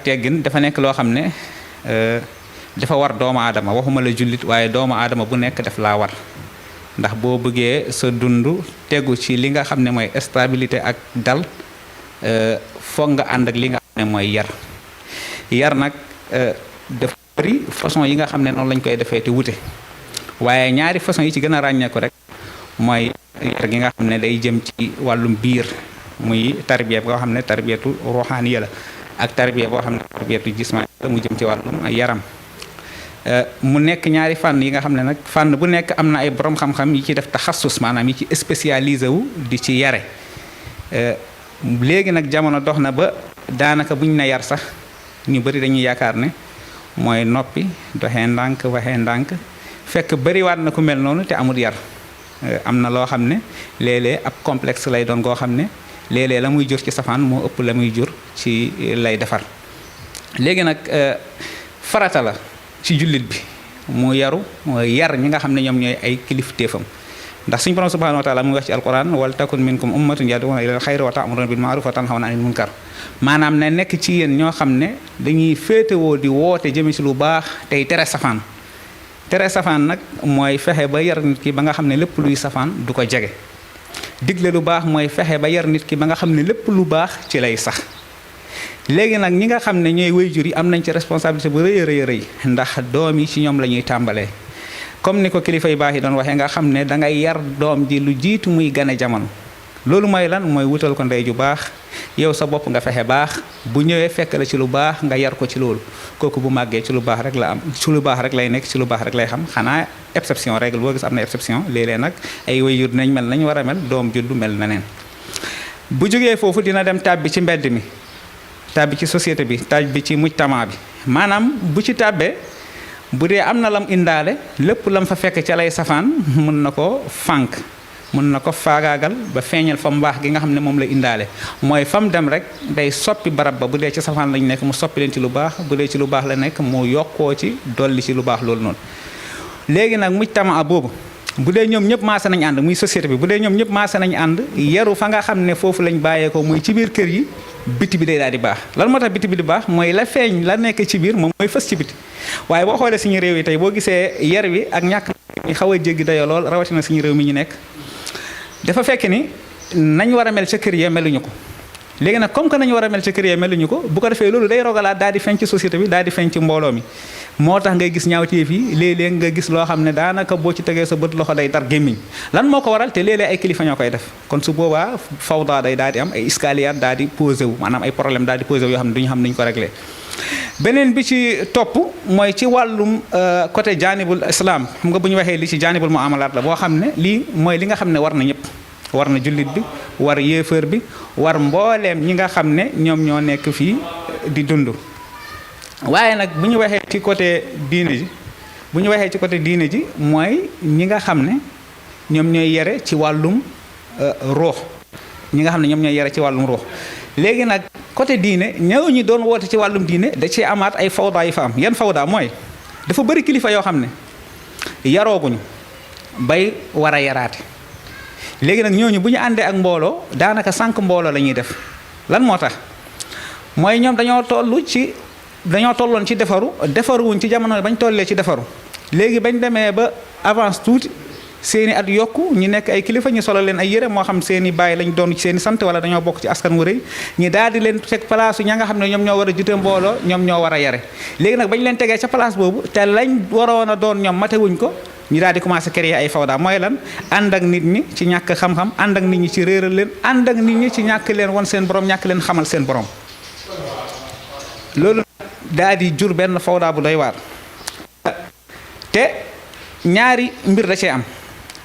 teggin dafa nekk loo xam ne dafa war doomu aadama waxuma la jullit waaye doomu aadama bu nekk def laa war ndax boo bëggee sa dund tegu ci li nga xam ne mooy stabilité ak dal foog nga ànd ak li nga xam ne mooy yar nag dafa bëri façon yi nga xam ne noonu lañ koy defee te wute waaye ñaari façon yi ci gën a ràññeeku rek mooy yar gi nga xam ne day jëm ci wàllum biir muy tarbiya boo xam ne tarbiyatu ruhaniya la ak tarbiya boo xam ne tarbiyatu jismaniya la mu jëm ci wàllum yaram mu nekk ñaari fànn yi nga xam ne nag fànn bu nekk am na ay borom xam-xam yi ci def taxassus maanaam yi ci spécialisé wu di ci yare léegi nag jamono dox na ba daanaka buñ na yar sax ñu bëri dañuy yaakaar ne mooy noppi doxee ndànk waxee ndànk fekk bëriwaat na ku mel noonu te amul yar am na loo xam ne léeg-léeg ab complexe lay doon goo xam ne léeg-léeg la muy jur ci safaan moo ëpp la muy jur ci lay defar léegi nag farata la ci jullit bi mu yaru yar ñi nga xam ne ñoom ñooy ay kilifteefam ndax suñu borom subhanahu wa taala mu wax ci alquran wal takun minkum ummatun yad'una ila alxayri wa ta'muruna bil ma'ruf wa tanhawna anil munkar maanaam ne nekk ci yéen ñoo xam ne dañuy féetewoo di woote jëme ci lu baax tey tere safaan nag mooy fexe ba yar nit ki ba nga xam ne lépp luy safaan du ko jege digle lu baax mooy fexe ba yar nit ki ba nga xam ne lépp lu baax ci lay sax léegi nag ñi nga xam ne ñooy waajur yi am nañ ci responsabilité bu rëy a rëy ndax doom yi ci ñoom la ñuy tàmbalee comme ni ko kilifa yu baax yi doon waxee nga xam ne da ngay yar doom ji lu jiitu muy gane jamono loolu mooy lan mooy wutal ko ndey ju baax yow sa bopp nga fexe baax bu ñëwee fekk la ci lu baax nga yar ko ci loolu kooku bu màggee ci lu baax rek la am ci lu baax rek lay nekk ci lu baax rek lay xam xanaa exception règle boo gis am na exception léeg-léeg nag ay waajur dinañ mel nañ war a mel doom juddu mel na neen bu jógee foofu dina dem tàbbi ci mbedd mi tàbbi ci société bi tàbbi ci mujtama bi maanaam bu ci tàbbee bu dee am na lam indaale lépp lam fa fekk ca lay safaan mun na ko fànk mun na ko faagaagal ba feeñal fa mbaax gi nga xam ne moom la indaale mooy fam dem rek day soppi barab ba bu dee ci safaan lañ nekk mu soppi leen ci lu baax bu dee ci lu baax la nekk mu yokkoo ci dolli ci lu baax loolu noonu léegi nag mujtama boobu bu dee ñoom ñëpp maase nañ ànd muy société bi bu dee ñoom ñëpp maase nañ ànd yaru fa nga xam ne foofu lañ bàyyeekoo muy ci biir kër yi biti bi day daal di baax lan moo tax biti bi di baax mooy la feeñ la nekk ci biir moom mooy fës ci biti waaye boo xoolee suñu réew yi tey boo gisee yar wi ak ñàkk ñi xaw a jéggi dayoo lool rawatina suñu réew mi ñu nekk dafa fekk ni nañ war a mel ca kër ya meluñu ko léegi nag comme que nañu war a mel ca kër ya meluñu ko bu ko defee loolu day rogalaat daal di feeñ ci société bi daal di feeñ ci mbooloo mi moo tax ngay gis ñaawteef yi léeg-léeg nga gis loo xam ne daanaka boo ci tegee sa bët loxo day dar gémmiñ lan moo ko waral te léeg-léeg ay kilifa ñoo koy def kon su boobaa fawda day daal di am ay escaliade daal di posé wu maanaam ay problème daal di posé wu yoo xam ne duñu xam nañu ko réglé beneen bi ci topp mooy ci wàllum côté janibul islam xam nga bu ñu waxee li ci janibul muamalat la boo xam ne lii mooy li nga xam ne war na ñëpp war na jullit bi war yéefar bi war mbooleem ñi nga xam ne ñoom ñoo nekk fii di dund waaye nag bu ñu waxee ci côté diine ji mooy ñi nga xam ne ñoom ñooy yare ci wàllum ruux ñi nga xam ne ñoom ñooy yare ci wàllum ruux léegi nag côté diine ñëw ñi doon woote ci wàllum diine da ci amaat ay fawda yi fa am yan fawda mooy dafa bëri kilifa yoo xam ne yarooguñu bay war a yaraate léegi nag ñooñu bu ñu àndee ak mbooloo daanaka sànq mbooloo la ñuy def lan moo tax mooy ñoom dañoo tolloon ci defaruwuñ ci jamono bañ tollee ci defaru léegi bañ demee ba avance tuuti seeni at yokku ñu nekk ay kilifa ñu solo leen ay yére moo xam seeni baay lañ doon ci seeni sant wala dañoo bokk ci askan wu rëy ñi daal di leen teg place ña nga xam ne ñoom ñoo war a jute mbooloo ñoom ñoo war a yare léegi nag bañ leen tegee ca place boobu te lañ waroon a doon ñoom matewuñ ko ñu daal di commencé créer ay fawda mooy lan ànd ak nit ñi ci ñàkk xam-xam ànd ak nit ñi ci réeral leen ànd ak nit ñi ci ñàkk leen won seen borom ñàkk leen xamal seen borom loolu daal di jur benn fawda bu doy waar te ñaari mbir da cee am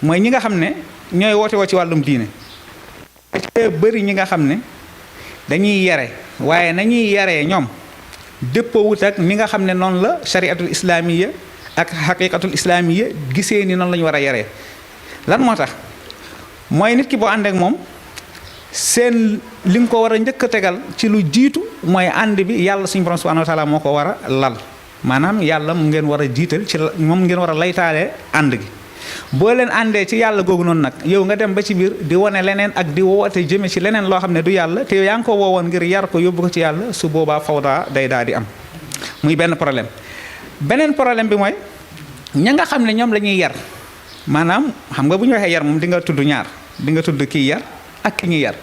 mooy ñi nga xam ne ñooy woote woo ci wàllum diine da cee bëri ñi nga xam ne dañuy yare waaye nañuy yaree ñoom dëppoo wut ak ni nga xam ne noonu la shariatul islamiya ak xaqiqatul islamiya gisee ni noonu la ñu war a yaree lan moo tax mooy nit ki boo ànd ak moom seen li nga ko war a njëkk a tegal ci lu jiitu mooy ànd bi yàlla suñu borom subhanahu wa taala moo ko war a lal maanaam yàlla mu ngeen war a jiital ci moom ngeen war a laytaalee ànd gi boo leen àndee ci yàlla googu noonu nag yow nga dem ba ci biir di wane leneen ak di woote jëme ci leneen loo xam ne du yàlla te yow yaa ngi ko woowoon ngir yar ko yóbbu ko ci yàlla su boobaa fawda day daal di am muy benn problème. beneen problème bi mooy ña nga xam ne ñoom la ñuy yar maanaam xam nga bu ñu waxee yar moom di nga tudd ñaar di nga tudd kii yar ak ki ñuy yar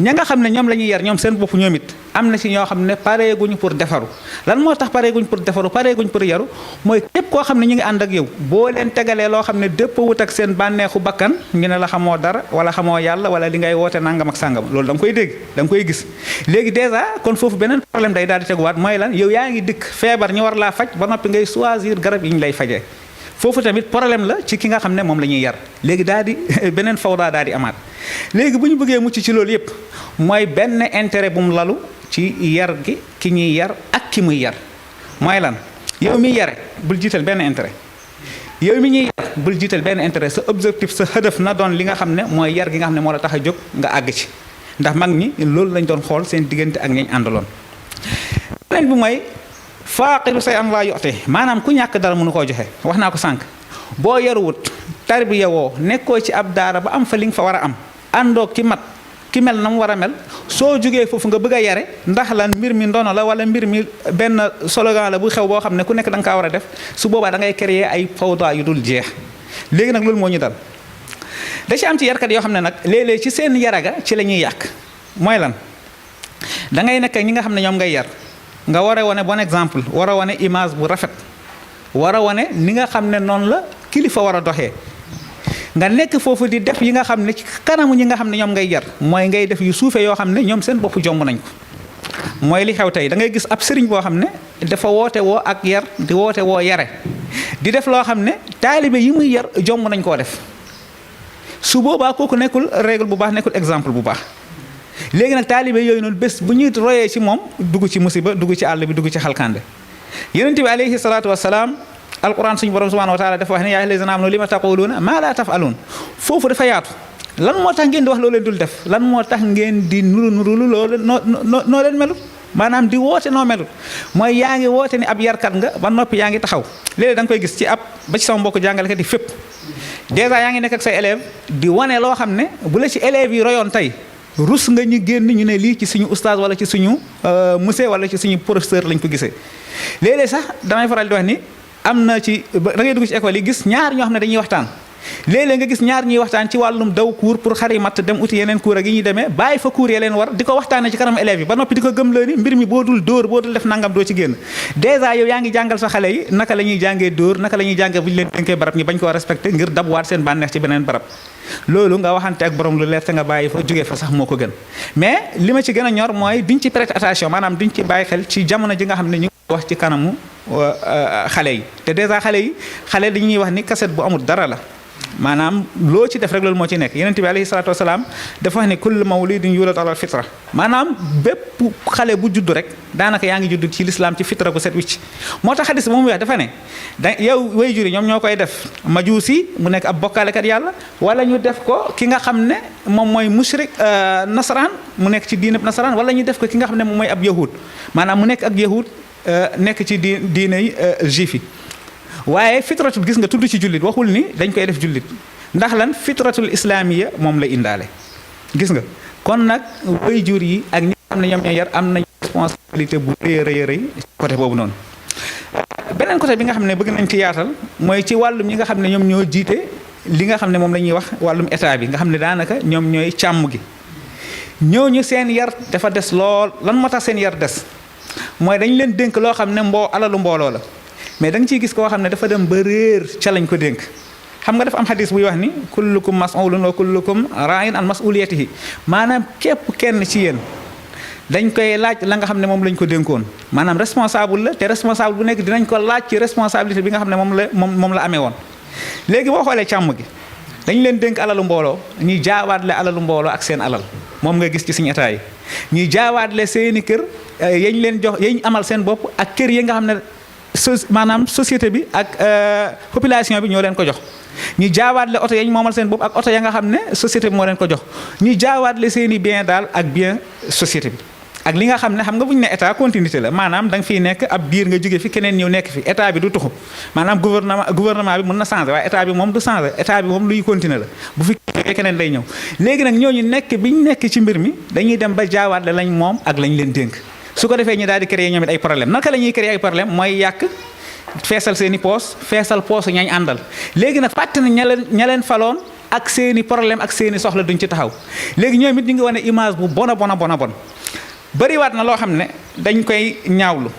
ña nga xam ne ñoom la ñuy yar ñoom seen bopp ñoom it am na ci ñoo xam ne pareeguñ pour defaru lan moo tax pareeguñ pour defaru pareeguñ pour yaru mooy képp koo xam ne ñu ngi ànd ak yow boo leen tegalee loo xam ne dépp wut ak seen bànneexu bakkan ñu ne la xamoo dara wala xamoo yàlla wala li ngay woote nangam ak sàngam loolu da nga koy dégg da nga koy gis léegi dèjà kon foofu beneen problème day daal di teguwaat mooy lan yow yaa ngi dikk feebar ñu war laa faj ba noppi ngay choisir garab yi ñu lay fajee foofu tamit problème la ci ki nga xam ne moom la ñuy yar léegi daal di beneen fawda daal di amaat léegi bu ñu bëggee mucc ci loolu yépp mooy benn intérêt bu mu lalu ci yar gi ki ñuy yar ak ki muy yar mooy lan yow miy yare bul jiital benn intérêt yow mi ñuy yar bul jiital benn intérêt sa objectif sa hëdëf na doon li nga xam ne mooy yar gi nga xam ne moo la tax a jóg nga àgg ci ndax mag ñi loolu lañ doon xool seen diggante ak ñañ àndaloon beneen bi mooy faaqiru say an laa yote maanaam ku ñàkk dara mënu koo joxe wax naa ko sànq boo yaruwut tarbiya woo nekkoo ci ab daara ba am fa li nga fa war a am àndoog ki mat ki mel na mu war a mel soo jógee foofu nga bëgg a yare ndax lan mbir mi ndono la wala mbir mi benn slogan la bu xew boo xam ne ku nekk da nga kaa war a def su boobaa da ngay créer ay fawda yu dul jeex léegi nag loolu moo ñu dal da ci am ci yarkat yoo xam ne nag léeg-léeg ci seen yaraga ci la ñuy yàq mooy lan da ngay nekk ñi nga xam ne ñoom ngay yar nga war a wane bon exemple war a wane image bu rafet war a wane ni nga xam ne noonu la kilifa war a doxee nga nekk foofu di def yi nga xam ne ci kanamu ñi nga xam ne ñoom ngay yar mooy ngay def yu suufee yoo xam ne ñoom seen bopp jomb nañ ko mooy li xew tey da ngay gis ab sëriñ boo xam ne dafa woote woo ak yar di woote woo yare di def loo xam ne taalibe yi muy yar jomb nañ koo def su boobaa kooku nekkul règle bu baax nekkul exemple bu baax léegi nag taalibe yooyu noonu bés bu ñuy royee ci moom dugg ci musiba dugg ci àll bi dugg ci xalkande yonent bi alayhi salaatu wasalaam alquran suñu borom subhanahu wa taala dafa wax ne yaa ayyuhal lazina amanu lima taquluuna maa laa taf'aluun foofu dafa yaatu lan moo tax ngeen di wax loo leen dul def lan moo tax ngeen di nuru loo leen noo leen melut maanaam di woote noo melut mooy yaa ngi woote ni ab yarkat nga ba noppi yaa ngi taxaw léeg-léeg da nga koy gis ci ab ba ci sama mbokk jàngalekat yi fépp dèjà yaa ngi nekk ak say élèves di wane loo xam ne bu la ci élèves yi royoon tey rus nga ñu génn ñu ne lii ci suñu oustaz wala ci suñu monsieur wala ci suñu professeur lañ ko gisee léeg-léeg sax damay faral di wax ni am na ci da ngay dugg ci école yi gis ñaar ñoo xam ne dañuy waxtaan léeg-léeg nga gis ñaar ñuy waxtaan ci wàllum daw cours pour xari matt dem uti yeneen cours ak yi ñuy demee bàyyi fa cours ya leen war di ko waxtaanee ci kanam élèves yi ba noppi di ko gëm la ni mbir mi boo dul dóor boo dul def nangam doo ci génn dèjà yow yaa ngi jàngal sa xale yi naka la ñuy jàngee dóor naka la ñuy jàngee bu ñu leen dénkee barab ñi bañ koo respecté ngir dabwaat seen bànneex ci beneen barab loolu nga waxante ak borom lu leer te nga bàyyi fa jógee fa sax moo ko gën mais li ma ci gën a ñor mooy diñ ci prêter attention maanaam diñ ci bàyyi xel ci jamono ji nga xam ne ñu wax ci kanamu xale yi te dèjà xale dañuy wax ni cassette bu amul dara la maanaam loo ci def rek loolu moo ci nekk yonent bi alayhi salaatu wasalaam dafa wax ne kullu mawlidin yulad ala fitra maanaam bépp xale bu judd rek daanaka yaa ngi judd ci lislaam ci fitra bu set wicc moo tax xadis ba mu wax dafa ne da yow way juri ñoom ñoo koy def majuusi mu nekk ab bokkaalekat yàlla wala ñu def ko ki nga xam ne moom mooy mushrik nasaraan mu nekk ci diinab nasaraan wala ñu def ko ki nga xam ne moom mooy ab yahud maanaam mu nekk ak yahud nekk ci diiney juif yi waaye fitratul gis nga tudd ci jullit waxul ni dañ koy def jullit ndax lan fitratul islaamiya moom la indaale gis nga kon nag waajur yi ak ñi xam ne ñoom ñooy yar am nañ responsabilité bu rëy rëy côté boobu noonu beneen côté bi nga xam ne bëgg nañ ci yaatal mooy ci wàllum ñi nga xam ne ñoom ñoo jiite li nga xam ne moom la ñuy wax wàllum état bi nga xam ne daanaka ñoom ñooy càmm gi ñooñu seen yar dafa des lool lan moo tax seen yar des mooy dañ leen dénk loo xam ne alalu mbooloo la mais da nga ciy gis koo xam ne dafa dem ba réer ca lañ ko dénk xam nga dafa am xadis buy wax ni kullukum mas'ulun wa kullukum ra'in an mas'uliyatihi maanaam képp kenn ci yéen dañ koy laaj la nga xam ne moom lañ ko dénkoon maanaam responsable la te responsable bu nekk dinañ ko laaj ci responsabilité bi nga xam ne moom la amee woon léegi boo xoolee càmm gi dañ leen dénk alalu mbooloo ñuy jaawaatle alalu mbooloo ak seen alal moom nga gis ci suñu état yi ñuy jaawaatle seeni kër yañ leen jox yañ amal seen bopp ak kër yi nga xam ne maanaam société bi ak population bi ñoo leen ko jox ñu jaawaatle oto yañ moomal seen bopp ak oto ya nga xam ne société bi moo leen ko jox ñu jaawaatle seeni bien daal ak bien société bi ak li nga xam ne xam nga bu ñu ne état continuité la maanaam da nga fiy nekk ab diir nga jóge fi keneen ñëw nekk fi état bi du tuxu maanaam gouvernement bi mën na changer waaye état bi moom du changer état bi moom luy continuer la bu fi keneen day ñëw léegi nag ñooñu nekk bi ñu nekk ci mbir mi dañuy dem ba jaawaat lañ moom ak lañ leen dénk su ko defee ñu daal di créer ñoom it ay problème naka la ñuy créer ay problème mooy yàq feesal seen i poos feesal poosu ñañ àndal léegi nag fàtte na ña leen faloon ak seen i problème ak seen i soxla duñ ci taxaw léegi ñoom it ñu ngi wane image bu bon bëriwaat na loo xam ne dañ koy ñaawlu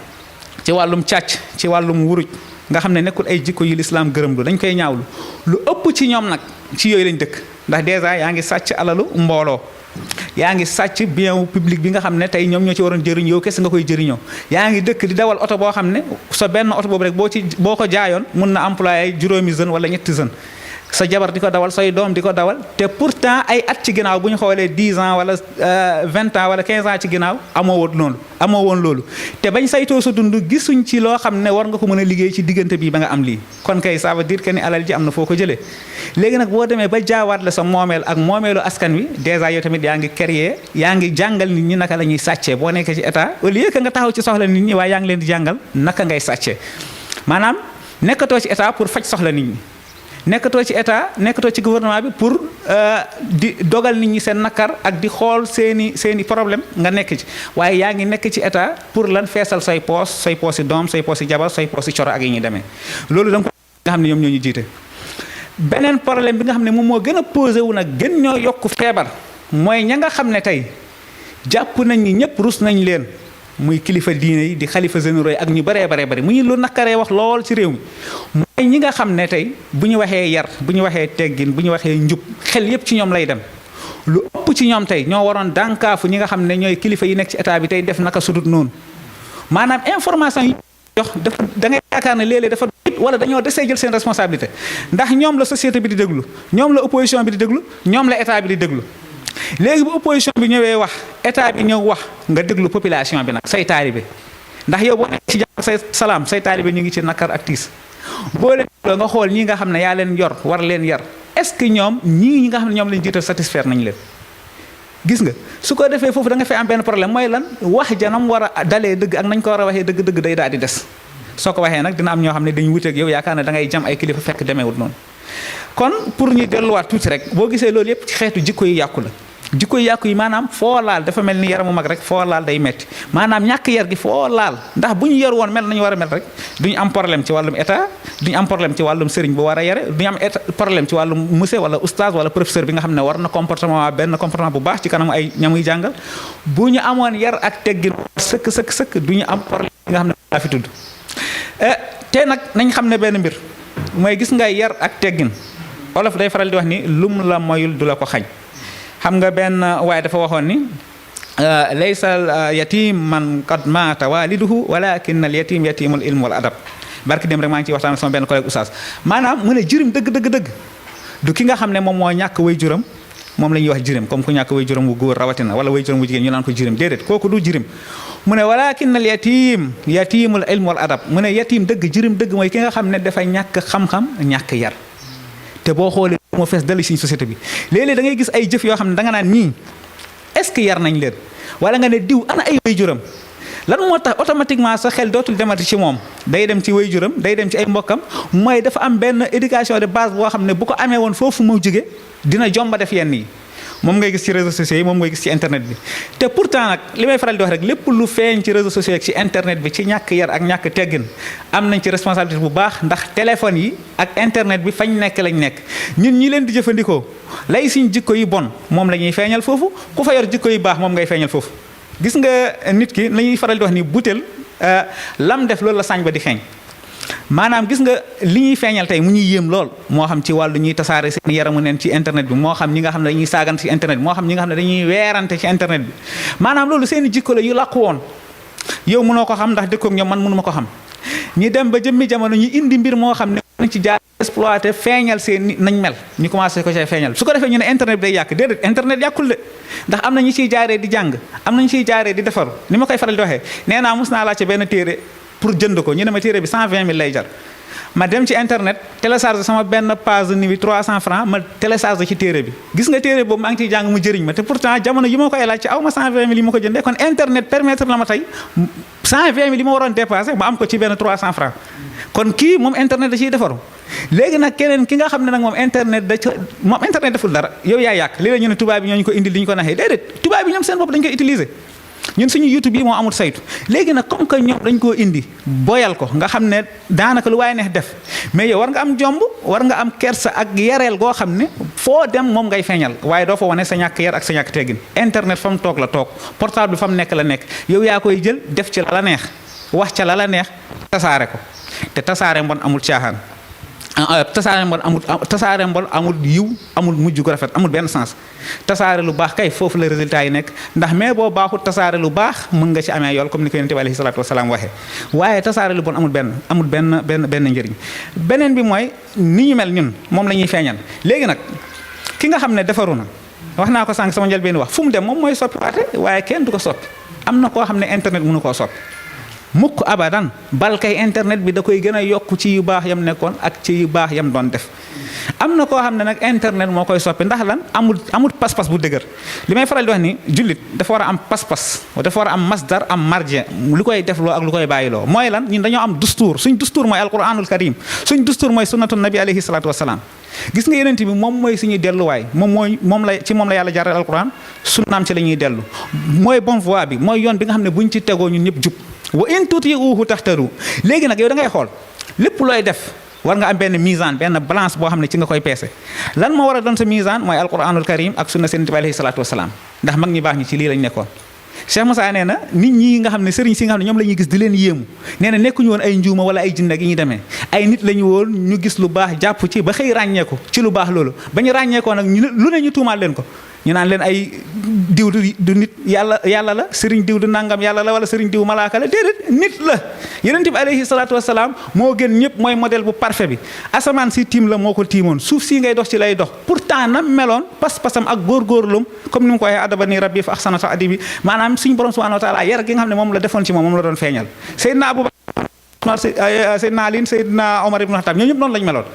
ci wàllum càcc ci wàllum wuruj nga xam ne nekkul ay jikko yu lislaam gërëm lu dañ koy ñaawlu lu ëpp ci ñoom nag ci yooyu lañ dëkk ndax dèjà yaa ngi sàcc alalu mbooloo yaa ngi sàcc bien public bi nga xam ne tey ñoom ñoo ci waroon jëriñ yow kese nga koy jëriñoo yaa ngi dëkk di dawal oto boo xam ne sa benn oto boobu rek boo ko jaayoon mun na employé juróomi jeune wala ñetti jeune sa jabar di ko dawal say doom di ko dawal te pourtant ay at ci ginnaaw bu ñu xoolee 10 ans wala 20 ans wala 15 ans ci ginnaaw amoo woon loolu te bañ saytoo sa dund gisuñ ci loo xam ne war nga ko mën a liggéey ci diggante bi ba nga am lii kon kay ça veut dire que ni alal ji am na foo ko jëlee léegi nag boo demee ba jaawaat la sa moomeel ak moomeelu askan wi dèjà yow tamit yaa ngi créer yaa ngi jàngal nit ñi naka la ñuy sàccee boo nekkee ci état au lieu que nga taxaw ci soxla nit ñi waaye yaa ngi leen di jàngal naka ngay sàccee maanaam nekkatoo ci état pour faj soxla nit ñi nekkatoo ci état nekkatoo ci gouvernement bi pour di dogal nit ñi seen nakar ak di xool seeni problème nga nekk ci waaye yaa ngi nekk ci état pour lan feesal say poosi doom say poosi jabar say poosi coro ak yi ñuy demee loolu da nga ko nga xam ne ñoom ñoo ñu jiite beneen problème bi nga xam ne moom moo gën a posé wu nag gën ñoo yokk feebar mooy ña nga xam ne tey jàpp nañ ni ñëpp rus nañ leen muy kilifa diine yi di xalifa généraux yi ak ñu baree bari mu ñu lu nakaree wax lool ci réew mi mooy ñi nga xam ne tey bu ñu waxee yar bu ñu waxee teggin bu ñu waxee njub xel yépp ci ñoom lay dem lu ëpp ci ñoom tey ñoo waroon dànkaafu ñi nga xam ne ñooy kilifa yi nekk ci état bi tey def naka sudut noonu maanaam information yi jox dafa da ngay yaakaar ne léeg-léeg dafa wala dañoo desee jël seen responsabilité ndax ñoom la société bi di déglu ñoom la opposition bi di déglu ñoom la état bi di déglu léegi bu opposition bi ñëwee wax état bi ñëw wax nga déglu population bi nag say taalibe ndax yow boo nekk ci jàmm say salaam say taalibe ñu ngi ci nakar ak tiis boo leen nga xool ñi nga xam ne yaa leen yor war leen yar est-ce que ñoom ñi nga xam ne ñoom lañ jiital satisfaire nañ leen gis nga su ko defee foofu da nga fay am benn problème mooy lan wax janam war a dalee dëgg ak nañ ko war a waxee dëgg day daal di des soo ko waxee nag dina am ñoo xam ne dañu wuteeg yow yaakaar ne da ngay jam ay kilifa fekk demeewut noonu kon pour ñu delluwaat tuuti rek boo gisee loolu yépp ci xeetu jikko yi yàqu la jikko yi yàqu yi maanaam foo laal dafa mel ni yaramu mag rek foo laal day metti maanaam ñàkk yar gi foo laal ndax bu ñu yar woon mel nañu war a mel rek duñu am problème ci wàllum état duñu am problème ci wàllum sëriñ bu war a yare duñu am problème ci wàllum monsieur wala oustaz wala professeur bi nga xam ne war na benn comportement bu baax ci kanamu ay ñamuy jàngal bu ñu amoon yar ak teggin sëkk du ñu am problème bi nga xam ne laa fi tudd te nag nañ xam ne benn mbir mooy gis nga yar ak teggin olof day faral di wax ni lum la moyul du la ko xañ xam nga benn waaye dafa waxoon ni laysa yatim man qad maata waliduhu walakin al yatim yatimul ilm wal adab barki dem rek maa ngi ciy waxtaan sama benn collègue oustaz maanaam mu ne jirim dëgg du ki nga xam ne moom moo ñàkk way juram moom la ñuy wax jirim comme ku ñàkk way juram wu góor rawatina wala way juram wu jigéen ñu naan ko jirim déedéet kooku du jirim mu ne walakin al yatimul ilm wal adab mu ne yatim dëgg jirim dëgg mooy ki nga xam ne dafa ñàkk xam-xam ñàkk yar te boo xoolee moo fees dali suñu société bi léeg-léeg da ngay gis ay jëf yoo xam ne da nga naan ñii est-ce que yar nañ leen wala nga ne diw ana ay waajuram lan moo tax automatiquement sa xel dootul demati ci moom day dem ci waajuram day dem ci ay mbokkam mooy dafa am benn éducation de base boo xam ne bu ko amee woon foofu mu jóge dina jomba def yenn yi moom ngay gis ci réseaux sociaux yi moom ngay gis ci internet bi te pourtant nag li may faral di wax rek lépp lu feeñ ci réseaux sociaux yi ci internet bi ci ñàkk yar ak ñàkk teggin am nañ ci responsabilité bu baax ndax téléphone yi ak internet bi fañ nekk lañ nekk ñun ñi leen di jëfandikoo lay suñ jikko yi bon moom la ñuy feeñal foofu ku fa yor jikko yi baax moom ngay feeñal foofu gis nga nit ki la ñuy faral di wax ni butéel lam def loolu la sañ ba di xeeñ maanaam gis nga li ñuy feeñal tey mu ñuy yéem lool moo xam ci wàllu ñuy tasaare seen yaramu neen ci internet bi moo xam ñi nga xam ne dañuy saagante ci internet bi moo xam ñi nga xam ne dañuy weerante ci internet bi maanaam loolu seen i jikko la yu làqu woon yow mënoo ko xam ndax dëkkoog ñoom man mënu ma ko xam ñi dem ba jëmmi jamono ñu indi mbir moo xam ne nañ ci jaar exploité feeñal seen nañ mel ñu commencé ko cay feeñal su ko defee ñu ne internet bi day yàq déedéet internet yàqul de ndax am na ñu ciy jaaree di jàng am na ñu ciy jaaree di defaru ni ma koy faral di waxee nee naa mos naa laajte benn téere pour jënd ko ñu ne ma téere bi 120 000 lay jar ma dem ci internet télécharge sama benn page ni 300 francs ma télécharge ci téere bi gis nga téere boobu maa ngi ciy jàng mu jëriñ ma te pourtant jamono yi ma koy laaj ci aw ma 120 000 yi ma ko jëndee kon internet permettre la ma tey 120 000 yi ma waroon dépassé ma am ko ci benn 300 francs kon kii moom internet da ciy defaru léegi nag keneen ki nga xam ne nag moom internet deful dara yow yaa yàq léeg-léeg ñu ne tubaab bi ñoo ñu ko indil li ñu ko naxee déedéet tubaab bi ñoom seen bopp dañu koy utiliser ñun suñu YouTube yi moo amul saytu léegi nag comme que ñoom dañ koo indi boyal ko nga xam ne daanaka lu waaye neex def mais yow war nga am jomb war nga am kersa ak yareel goo xam ne foo dem moom ngay feeñal waaye doo fa wane sa ñàkk yar ak sa ñàkk teggin internet fa mu toog la toog portable bi fa mu nekk la nekk yow yaa koy jël def ci la la neex wax ca la la neex tasaare ko te tasaare mbon amul caaxaan tasaare mbon amul yiw amul mujj gu rafet amul benn sens tasaare lu baax kay foofu la résultat yi nekk ndax mais boo baaxul tasaare lu baax mën nga ci amee yool comme ni ko yonent bi alayhi salaatu wasalaam waxee waaye tasaare lu bon amul benn njëriñ beneen bi mooy ni ñu mel ñun moom la ñuy feeñal léegi nag ki nga xam ne defaru na wax naa ko sànq sama njëlbeen wax fu mu dem moom mooy soppi waate waaye kenn du ko soppi am na koo xam ne internet mënu koo soppi mukk abadan bal kay internet bi da koy gën a yokk ci yu baax yam nekkoon ak ci yu baax yam doon def am na koo xam ne nag internet moo koy soppi ndax lan amul pas-pas bu dëgër li may faral di wax ni jullit dafa war a am pas-pas dafa war a am masdar am marje lu koy def loo ak lu koy bàyyiloo mooy lan ñun dañoo am dustuur suñ dustuur mooy alquranul karim suñ dustuur mooy sunnatu nabi alayhi salaatu wasalaam gis nga yeneen bi moom mooy suñuy delluwaay moom la yàlla jaaral alquran sunnaam ci la ñuy dellu mooy bonne voie bi mooy yoon bi nga xam ne buñ ci tegoo ñun ñëpp jub wa in tuti'uhu taxtaru léegi nag yow da ngay xool lépp looy def war nga am benn misaan benn balance boo xam ne ci nga koy peese lan moo war a doon sa misaan mooy alquranul karim ak sunna seen bi alayhi salaatu wasalaam ndax mag ñi baax ñi ci lii lañ nekkoon Cheikh Moussa nee na nit ñi nga xam ne sëriñ si nga xam ne ñoom la ñuy gis di leen yéemu nee na nekkuñu woon ay njuuma wala ay jinne gi ñuy demee ay nit la ñu woon ñu gis lu baax jàpp ci ba xëy ràññeeku ci lu baax loolu ba ñu ràññeekoo nag lu ne ñu tuumaal leen ko ñu naan leen ay diw du nit yàlla la sëriñ diw du nangam yàlla la wala sëriñ diw malaaka la déedéet nit la yonent bi alayhi salaatu wasalaam moo gën ñëpp mooy modèle bu parfait bi asamaan si tiim la moo ko tiimoon suuf si ngay dox ci lay dox pourtant na meloon pas-pasam ak góorgóorlum comme ni mu ko waxee adabani rabbi fa ahsana ta'dibi maanaam suñu borom subhanahu wa taala yar gi nga xam ne moom la defoon ci moom la doon feeñal Seydina Abubakar Seydina Ali Seydina Omar ibn Khattab ñoo ñëpp noonu lañ meloon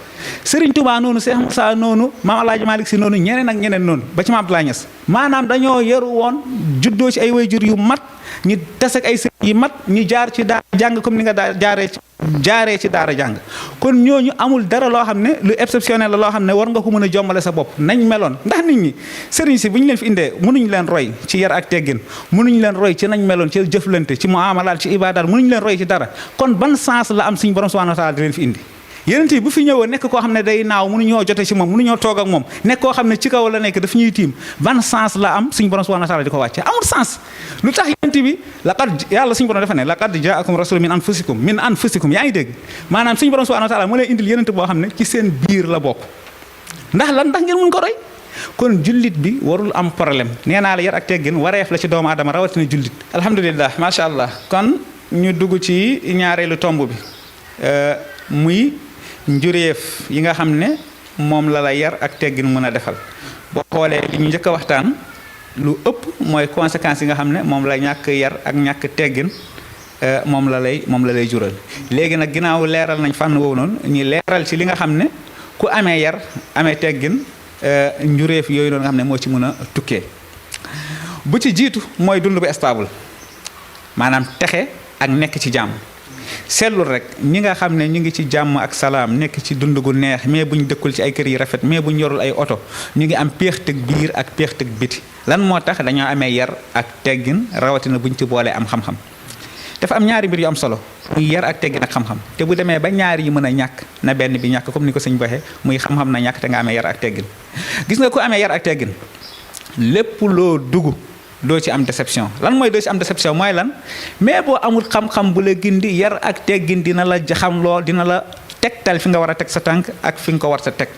Serigne Touba noonu Cheikh Moussa noonu Maam Alaaji Malick Si noonu ñeneen ak ñeneen noonu ba ci Maam Abdoulaye Niass maanaam dañoo yaru woon juddoo ci ay wayjur yu mat ñu des ak ay sëriñ yu mat ñu jaar ci daara jàng comme ni nga jaaree ci daara jàng kon ñooñu amul dara loo xam ne lu exceptionnel la loo xam ne war nga ko mën a jombale sa bopp nañ meloon ndax nit ñi sëriñ si bu ñu leen fi indee mënuñu leen roy ci yar ak teggin mënuñu leen roy ci nañ meloon ci jëflante ci muamalaat ci ibadaat mënuñu leen roy ci dara kon ban sens la am suñu borom subhanahu wa taala di leen fi indi yeneen yi bu fi ñëwoon nekk koo xam ne day naaw mënuñoo jote ci moom mënuñoo toog ak moom nekk koo xam ne ci kaw la nekk daf ñuy tiim ban sens la am suñu borom subhanahu wa taala di ko wàcce amul sens lu tax yeneen bi yàlla suñu borom dafa ne laqad jaakum rasulun min anfusikum yaa ngi dégg maanaam suñu borom subhanahu wa taala moo leen indil yeneen boo xam ne ci seen biir la bokk ndax ngeen mun ko roy kon jullit bi warul am problème nee naa la yar ak teggin wareef la ci doomu aadama rawatina jullit alhamdulilah macha allah kon ñu dugg ci ñaareelu tomb bi muy njuréef yi nga xam ne moom la yar ak teggin mën a defal boo xoolee li ñu njëkk a waxtaan lu ëpp mooy conséquences yi nga xam ne moom la ñàkk yar ak ñàkk teggin moom la lay jural léegi nag ginnaaw leeral nañ fànn woowu noonu ñu leeral ci li nga xam ne ku amee yar amee teggin njuréef yooyu noonu nga xam ne moo ci mën a tukkee bu ci jiitu mooy dund bu stable maanaam texe ak nekk ci jàmm seetlul rek ñi nga xam ne ñu ngi ci jàmm ak salaam nekk ci dund gu neex mais buñ dëkkul ci ay kër yi rafet mais buñ yorul ay oto ñu ngi am péextëg biir ak péextëg biti lan moo tax dañoo amee yar ak teggin rawatina buñ ci boolee am xam-xam dafa am ñaari mbir yu am solo muy yar ak teggin ak xam-xam te bu demee ba ñaari yi mën a ñàkk na benn bi ñàkk comme ni ko sëñ waxee muy xam-xam na ñàkk te nga amee yar ak teggin gis nga ku amee yar ak teggin lépp loo dugg doo ci am déception lan mooy doo ci am déception mooy lan mais boo amul xam-xam bu la gindi yar ak teggin dina la xam loo dina la tegtal fi nga war a teg sa tànk ak fi nga ko war sa teg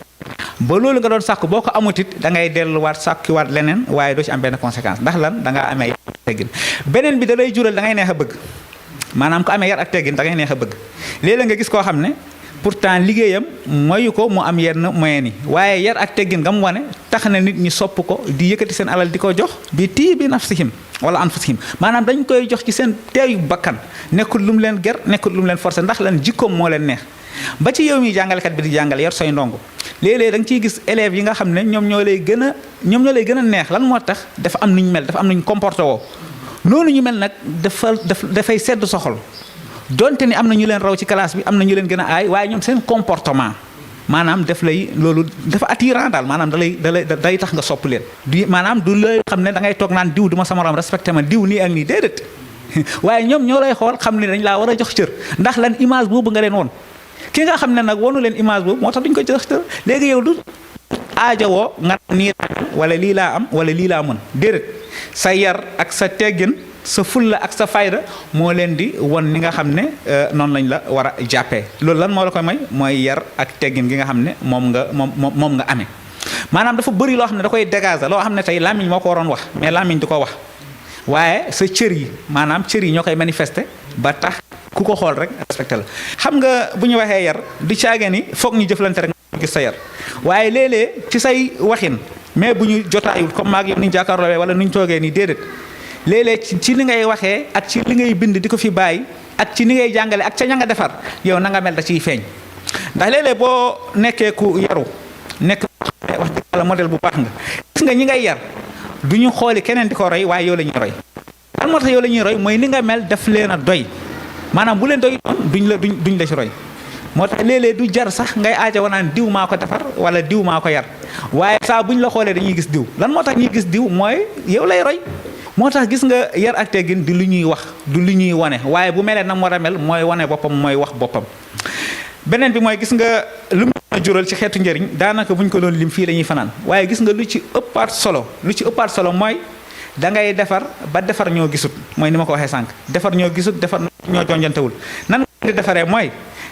ba loolu nga doon sàkk boo ko amut it da ngay delluwaat sàkkiwaat leneen waaye doo ci am benn conséquence ndax lan da ngaa amee yar ak teggin beneen bi da lay jural da ngay neex a bëgg maanaam ko amee yar ak teggin da ngay neex a bëgg léeg-léeg nga gis koo xam ne pourtant liggéeyam mayu ko mu am yenn moyen yi waaye yar ak teggin nga mu wane tax na nit ñi sopp ko di yëkkati seen alal di ko jox bi tiibi nafsihim wala anfusihim maanaam dañ koy jox ci seen teeyu bakkan nekkul lu mu leen ger nekkul lu mu leen forcé ndax lan jikkoom moo leen neex ba ci yow mi jàngalekat bi di jàngale yor say ndongo léeg-léeg da nga ciy gis élèves yi nga xam ne ñoom ñoo lay gën a neex lan moo tax dafa am nu ñu mel dafa am nu ñu comporté woo noonu ñu mel nag dafay sedd soxol donte ni am na ñu leen raw ci classe bi am na ñu leen gën a aay waaye ñoom seen comportement maanaam def lay loolu dafa attirant daal maanaam day tax nga sopp leen maanaam du lay xam ne da ngay toog naan diw du ma sama morom respecté ma diw nii ak nii déedéet waaye ñoom ñoo lay xool xam ne dañ laa war a jox cër ndax lan image boobu nga leen woon ki nga xam ne nag wonu leen image boobu moo tax duñ ko jox cër léegi yow du aajowoo nga nii wala lii laa am wala lii laa mën déedéet sa yar ak sa teggin sa fulla ak sa fayda moo leen di won ni nga xam ne noonu lañ la war a jàppee loolu lan moo la koy may mooy yar ak teggin gi nga xam ne moom nga amee maanaam dafa bëri loo xam ne da koy dégager loo xam ne tey làmmiñ moo ko waroon wax mais làmmiñ du ko wax waaye sa cër yi maanaam cër yi ñoo koy manifester ba tax ku ko xool rek respecté la xam nga bu ñu waxee yar du caage ni foog ñu jëflante rek nga gis sa yar waaye léeg-léeg ci say waxin mais bu ñu jotaayul comme maag yow ni ñu jàkkaarloo wala ni ñu toogee nii déedéet léeg-léeg ci li ngay waxee ak ci li ngay bind di ko fi bàyyi ak ci ni ngay jàngale ak ca ña nga defar yow na nga mel da ciy feeñ ndax léeg-léeg boo nekkee ku yaru nekk wax dëgg yàlla modèle bu baax nga gis nga ñi ngay yar du ñu xooli keneen di ko roy waaye yow la ñuy roy lan moo tax yow la ñuy roy mooy ni nga mel daf leen a doy maanaam bu leen doy duñ la ci roy moo tax léeg-léeg du jar sax ngay aaja wanaan diw maa ko defar wala diw maa ko yar waaye saa buñ la xoolee dañuy gis diw lan moo tax ñuy gis diw mooy yow lay roy moo tax gis nga yar ak teggin di lu ñuy wax du lu ñuy wane waaye bu melee na mu war a mel mooy wane boppam mooy wax boppam beneen bi mooy gis nga lu mu a jural ci xeetu njëriñ daanaka buñ ko doon lim fii la ñuy fanaan waaye gis nga lu ci ëppaat solo mooy da ngay defar ba defar ñoo gisut mooy ni ma ko waxee sànq defar ñoo gisut defar ñoo jonjantewul nan nga di defaree mooy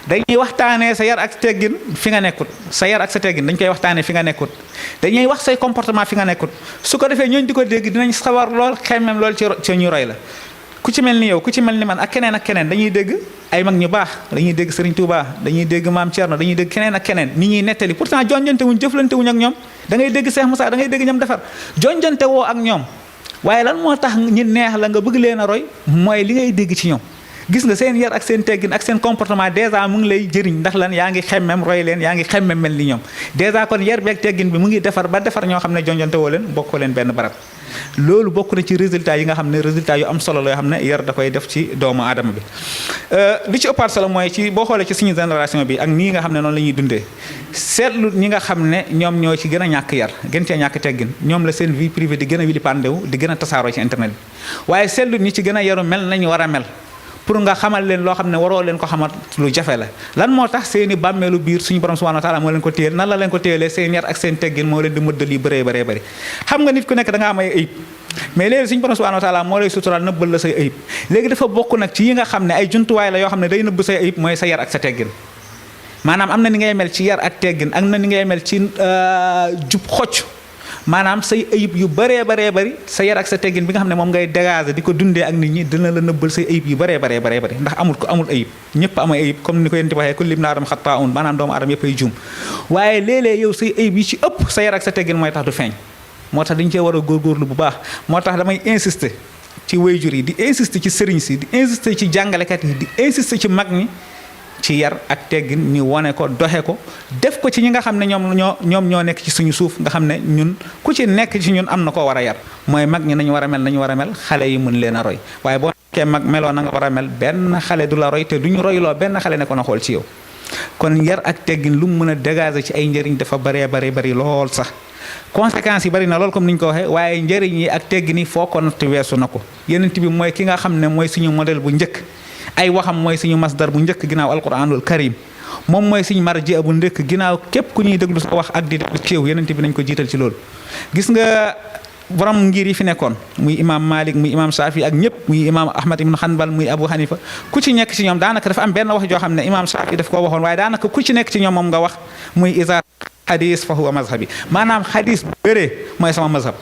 dañuy waxtaanee sa yar ak teggin fi nga nekkut sa yar ak sa teggin dañ koy waxtaanee fi nga nekkut dañuy wax say comportement fi nga nekkut su ko defee ñooñu di ko dégg dinañ sawar lool xemmem lool ci ñu roy la ku ci mel ni yow ku ci mel ni man ak keneen ak keneen dañuy dégg ay mag ñu baax dañuy dégg Serigne Touba dañuy dégg Maam Thierno dañuy dégg keneen ak keneen ni ñuy nettali pourtant jonjante wuñ jëflante wuñ ak ñoom da ngay dégg Cheikh Moussa da ngay dégg ñam defar jonjante woo ak ñoom waaye lan moo tax ñi neex la nga bëgg leen a roy mooy li ngay dégg ci ñoom gis nga seen yar ak seen teggin ak seen comportement dèjà mu ngi lay jëriñ ndax lan yaa ngi xemmem roy leen yaa ngi xemmem mel ni ñoom dèjà kon yar bi ak teggin bi mu ngi defar ba defar ñoo xam ne jonjante woo leen bokkoo leen benn barab loolu bokk na ci résultat yi nga xam ne résultat yu am solo la yoo xam ne yar da koy def ci doomu aadama bi li ci ëppaat solo mooy ci boo xoolee ci suñu génération bi ak nii nga xam ne noonu la ñuy dundee seetlu ñi nga xam ne ñoom ñoo ci gën a ñàkk yar gën cee ñàkk teggin ñoom la seen vie privée di gën a wilipandewu di gën a tasaaroo ci internet bi waaye seetlu ñi ci gën a yaru mel nañu war a mel pour nga xamal leen loo xam ne waroo leen ko xamal lu jafe la lan moo tax seeni bàmmeelu biir suñu borom subhanahu wa taala moo leen ko téyel nan la leen ko téyelee seen yar ak seen teggin moo leen di mëddal yu bëree bëri xam nga nit ku nekk da nga am ay ayib mais léegi suñu borom subhanahu wa taala moo lay suturaal nëbbal la say ayib léegi dafa bokk nag ci yi nga xam ne ay jumtuwaay la yoo xam ne day nëbb say ayib mooy sa yar ak sa teggin maanaam am na ni ngay mel ci yar ak teggin am na ni ngay mel ci jub xocc maanaam say ayib yu bëree bëri sa yar ak sa teggin bi nga xam ne moom ngay dégager di ko dundee ak nit ñi dina la nëbbal say ayib yu bëree bëri ndax amul ayib ñëpp am ay ayib comme ni ko yéen di waxee kullu ibn aadama xattaa'un maanaam doomu aadama yëpp ay juum waaye léeg-léeg yow say ayib yi ci ëpp sa yar ak sa teggin mooy tax du feeñ moo tax dañu cee war a góorgóorlu bu baax moo tax damay insister ci waajur yi di insister ci sëriñ si di insister ci jàngalekat yi di insister ci mag ñi ci yar ak teggin ñu wane ko doxe ko def ko ci ñi nga xam ne ñoom ñoo nekk ci suñu suuf nga xam ne ñun ku ci nekk ci ñun am na koo war a yar mooy mag ñi nañu war a mel xale yi mën leen a roy waaye boo nekkee mag meloo na nga war a mel benn xale du la roy te duñu royloo benn xale ne ko na xool ci yow kon yar ak teggin lu mu mën a dégager ci ay njëriñ dafa bari lool sax conséquences yi bari na lool comme ni ñu ko waxee waaye njëriñ yi ak teggin yi foo ko natt weesu na ko yenent bi mooy ki nga xam ne mooy suñu modèle bu njëkk ay waxam mooy suñu masdar bu njëkk ginnaaw alquranul karim moom mooy suñu marji bu njëkk ginnaaw képp ku ñuy déglu sa wax ak di déglu ci yow yenent bi nañ ko jiital ci loolu gis nga borom ngir yi fi nekkoon muy imam Malik muy imam Shafi ak ñëpp muy imam Ahmad ibn Hanbal muy Abu Hanifa ku ci nekk ci ñoom daanaka dafa am benn wax joo xam ne imam Shafi daf ko waxoon waaye daanaka ku ci nekk ci ñoom moom nga wax muy isa hadis fa huwa mazhabi maanaam hadis bu bëree mooy sama mazhab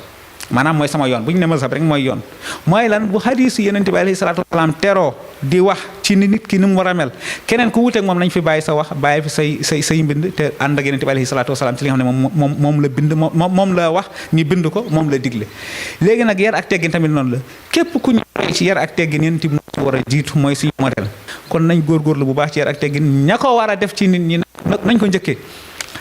maanaam mooy sama yoon bu ñu ne mazhab rek mooy yoon mooy lan bu hadisu yonent bi alayhi salaatu wasalaam teroo di wax ci ni nit ki ni mu war a mel keneen ku wuteeg moom nañ fi bàyyi sa wax bàyyi fi say mbind te ànd ak yonent bi alayhi salaatu wasalaam ci li nga xam ne moom la bind moom la wax ñi bind ko moom la digle léegi nag yar ak teggin tamit noonu la képp ku ñu ci yar ak teggin yonent bi war a jiitu mooy suñu modèle kon nañ góorgóorlu bu baax ci yar ak teggin ña ko war a def ci nit ñi nañ ko njëkkee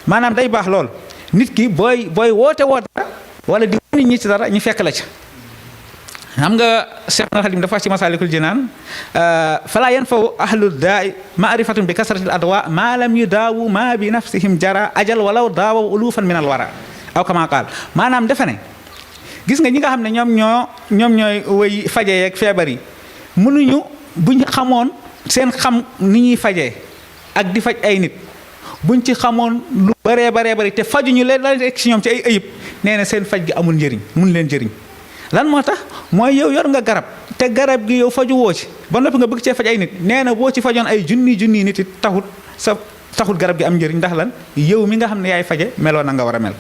maanaam day baax lool nit ki booy woote dara wala di nit ñi ci dara ñu fekk la ca xam nga Cheikh na Xadim dafa wax ci Masaalikul Jinaan fala yanfaw ahlu daai maarifatun bi kasratil adwa ma lam yudaawu ma bi nafsihim jara ajal walaw daawaw ulufan min al wara aw kama qaal maanaam defe ne gis nga ñi nga xam ne ñoom ñooy woy faje yeeg feebar yi mënuñu buñ xamoon seen xam ni ñuy fajee ak di faj ay nit buñ ci xamoon lu bëree bari te fajuñu leen la rek ci ñoom ci ay ayib nee na seen faj gi amul njëriñ mun leen njëriñ lan moo tax mooy yow yor nga garab te garab gi yow faju woo ci ba noppi nga bëgg cee faj ay nit nee na boo ci fajoon ay junni nit it taxut garab gi am njëriñ ndax lan yow mi nga xam ne yaay faje meloo na nga war a mel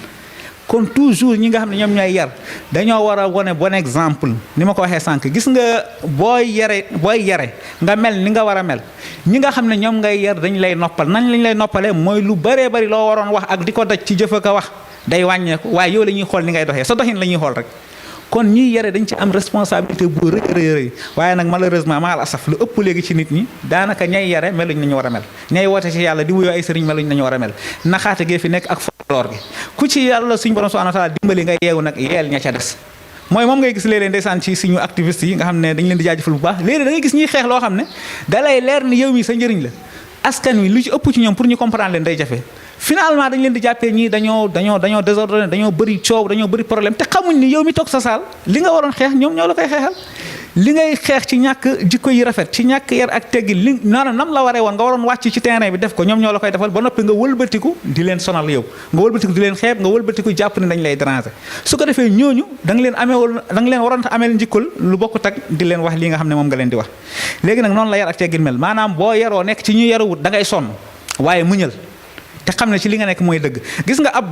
kon toujours ñi nga xam ne ñoom ñooy yar dañoo war a wone bon exemple ni ma ko waxee sànq gis nga booy yare nga mel ni nga war a mel ñi nga xam ne ñoom ngay yar dañ lay noppal nañ lañ lay noppalee mooy lu bëree bëri loo waroon wax ak di ko daj ci jëf ak a wax day wàññeeku waaye yow la ñuy xool ni ngay doxee sa doxin la ñuy xool rek kon ñiy yare dañ ci am responsabilité bu rëy waaye nag malheureusement maal asaf lu ëpp léegi ci nit ñi daanaka ñay yare meluñ nañu war a mel ñay woote ci yàlla di wuyoo ay sëriñ meluñ nañu war a mel naxaate gee fi nekk ak folklore gi ku ci yàlla suñu borom subhanahu wa ta'ala dimbali nga yeewu nag yeel ña ca des mooy moom ngay gis léeg-léeg ndeysaan ci suñu activistes yi nga xam ne dañ leen di jaajëfal bu baax léeg-léeg da ngay gis ñuy xeex loo xam ne da lay leer ni yow mi sa njëriñ la askan wi lu ci ëpp ci ñoom pour ñu comprendre leen day jafe finalement dañ leen di jàppee ñii dañoo désordonné dañoo bëri coow dañoo bëri problème te xamuñ ni yow mi toog sa saal li nga waroon xeex ñoom ñoo la koy xeexal li ngay xeex ci ñàkk jikko yi rafet ci ñàkk yar ak teggin li maanaam nam la waree woon nga waroon wàcc ci terrain bi def ko ñoom ñoo la koy defal ba noppi nga wëlbatiku di leen sonal yow nga wëlbatiku di leen xeeb nga wëlbatiku jàpp ne dañ lay déranger su ko defee ñooñu da nga leen waroon ameel njikkul lu bokkut ak di leen wax li nga xam ne moom nga leen di wax léegi nag noonu la yar ak teggin mel maanaam boo yaroo nekk ci ñu yaruwut da ngay sonn waaye muñal te xam ne ci li nga nekk mooy dëgg gis nga ab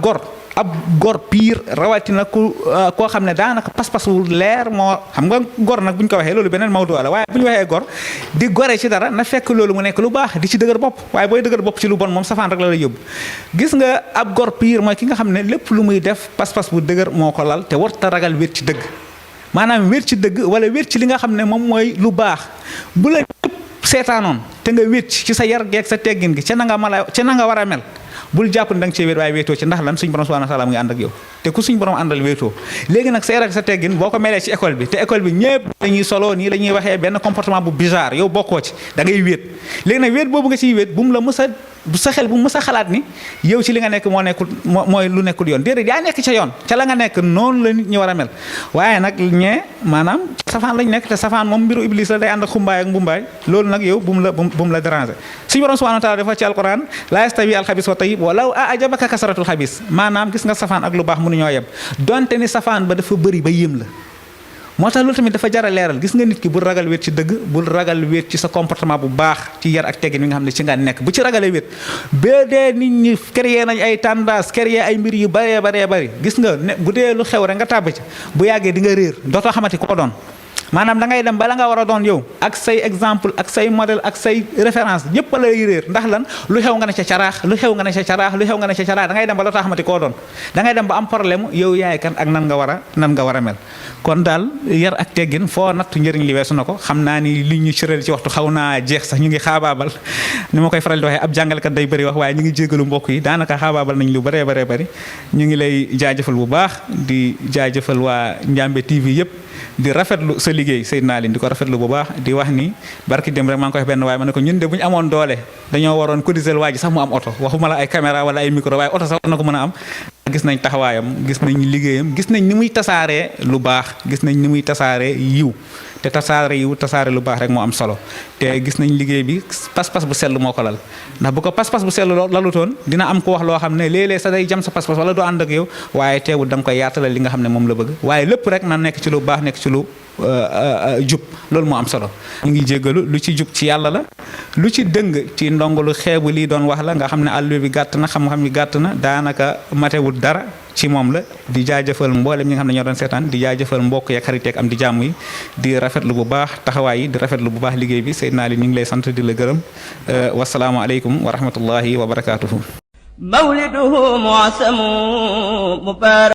gor pire rawatina koo xam ne daanaka pas-pas wu leer moo xam nga gor nag bu ñu ko waxee loolu beneen mawdu la waaye bu ñu waxee gor di gore ci dara na fekk loolu mu nekk lu baax di ci dëgër bopp waaye booy dëgër bopp ci lu bon moom safaan rek la lay yóbbu gis nga ab gor pire mooy ki nga xam ne lépp lu muy def pas-pas bu dëgër moo ko lal te warta ragal wér ci dëgg maanaam wér ci dëgg wala wér ci li nga xam ne moom mooy lu baax bu la seetaanoon te nga wér ci sa yar geeg sa teggin gi ca na nga war a mel bul jàpp ne da nga cee wéet waaye wéetoo ci ndax lan suñ borom subhanahu wa ta'ala mu ngi ànd ak yow te ku suñ borom àndal wéetoo léegi nag sa yar ak sa teggin boo ko melee ci école bi te école bi ñëpp dañuy solo nii la ñuy waxee benn comportement bu bizarre yow bokkoo ci da ngay wéet léegi nag wéet boobu nga ciy wéet bu mu la mës a bu sa xel bu mu mës a xalaat ni yow ci li nga nekk mooy lu nekkul yoon déedéet yaa nekk ca yoon ca la nga nekk noonu la nit ñi war a mel waaye nag ñee maanaam safaan lañ nekk te safaan moom mbiru iblis la day ànd ak xumbaay ak mbumbaay loolu nag yow bu mu la déranger suñu borom subhanahu wa ta'ala dafa ci alquran la yastawi alxabis wa tayyib walaw a'jabaka kasratul xabis maanaam gis nga safaan ak lu baax mënuñoo yem donte ni safaan ba dafa bëri ba yéem la moo tax loolu tamit dafa jar a leeral gis nga nit ki bul ragal wéet ci dëgg bul ragal wéet ci sa comportement bu baax ci yar ak teggin mi nga xam ne ci nga nekk bu ci ragalee wéet ba dee nit ñi créé nañ ay tendance créé ay mbir yu bëree gis nga ne bu dee lu xew rek nga tàbb ci bu yàggee di nga réer dootoo xamati koo doon maanaam da ngay dem bala nga war a doon yow ak say exemple ak say modèle ak say référence ñëpp a lay réer ndax lan lu xew nga ne ca caraax lu xew nga ne ca caraax da ngay dem ba dootoo xamati koo doon da ngay dem ba am problème yow yaay kan ak nan nga war a mel kon daal yar ak teggin foo nattu njëriñ li weesu na ko xam naa ni li ñu cëral ci waxtu xaw naa jeex sax ñu ngi xaabaabal ni ma koy faral di waxee ab jàngalekat day bëri wax waaye ñu ngi jégalu mbokk yi daanaka xaabaabal nañ lu bëree bëri ñu ngi lay jaajëfal bu baax di jaajëfal waa Ndiamé TV yëpp di rafetlu sa liggéey Seydina Aline di ko rafetlu bu baax di wax ni barki dem rek maa ngi koy wax benn waaye ma ne ko ñun de bu ñu amoon doole dañoo waroon cotiser waa ji sax mu am oto waxuma la ay caméra wala ay micro waaye oto sax war na ko mën a am gis nañ taxawaayam gis nañ liggéeyam gis nañ ni muy tasaaree lu baax gis nañ ni muy tasaaree yiw te tasaare lu baax rek moo am solo te gis nañ liggéey bi pas-pas bu sell moo ko lal ndax bu ko pas-pas bu sell lalutoon dina am ko wax loo xam ne léeg-léeg sa day jam sa pas-pas wala doo ànd ak yow waaye teewul da nga koy yaatalal li nga xam ne moom la bëgg waaye lépp rek na nekk ci lu baax nekk ci lu jub loolu moo am solo ñu ngi jéggalu lu ci jub ci yàlla la lu ci dëng ci ndongalu xeebu lii doon wax la nga xam ne àll bi gàtt na xam-xam bi gàtt na daanaka matewul dara ci moom la di jaajëfal mboolem ñi nga xam ne ñoo doon seetaan di jaajëfal mbokk yeeg xarit yeeg am di jàmm yi di rafetlu bu baax taxawaay yi di rafetlu bu baax liggéey bi Seydina Ali ñu ngi lay sant di la gërëm wasalaamu aleykum wa rahmatullahi wa barakaatuhu. mawliduhu mu'asamu mubarak